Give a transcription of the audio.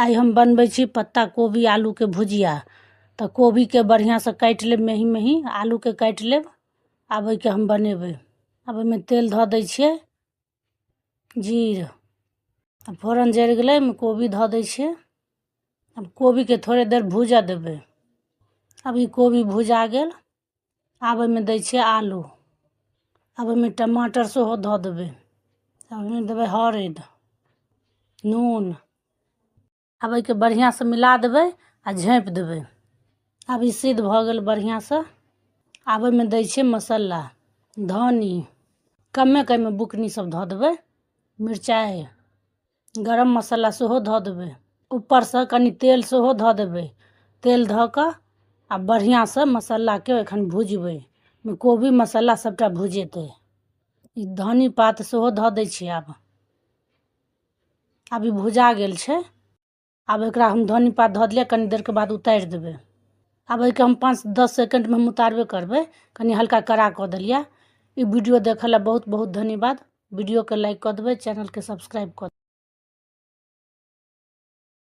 आइ हम बनबै छी पत्ता कोबी आलूके भुजिया। तऽ कोबीके बढ़िआँसँ काटि लेब मेही मेही, आलूके काटि लेब। आब ओहिके हम बनेबै। आब ओहिमे तेल धऽ दै छियै, जीर आ फोरन जरि गेलै, ओहिमे कोबी धऽ दै छियै। आब कोबीके थोड़े देर भूजऽ देबै। आब ई कोबी भुजा गेल। आब ओहिमे दै छियै आलू। आब ओहिमे टमाटर सेहो धऽ देबै। आब ओहिमे देबै हरदि, नून। आब एहिके बढ़िआँसँ मिला देबै आ झाँपि देबै। आब ई सिद्ध भऽ गेल बढ़िआँसँ। आब ओहिमे दै छियै मसाला, धन्नी कमे कमे बुकनी सब धऽ देबै, मिरचाइ, गरम मसाला सेहो धऽ देबै। ऊपरसँ कनि तेल सेहो धऽ देबै। तेल धऽ कऽ आ बढ़िआँसँ मसालाके एखन भुजबै। कोबी मसाला सभटा भुजेतै। ई धन्नी पात सेहो धऽ दै छियै। आब आब ई भुजा गेल छै। आब एकरा हम धन्नी पात धऽ देलियै, कनि देरके बाद उतारि देबै। आब एहिके हम 5-10 सेकेण्डमे हम उतारबे करबै। कनि हल्का कड़ा कऽ देलियै। ई वीडियो देखऽ लए बहुत बहुत धन्यवाद। वीडियोके लाइक कऽ देबै, चैनलके सब्सक्राइब कऽ देबै।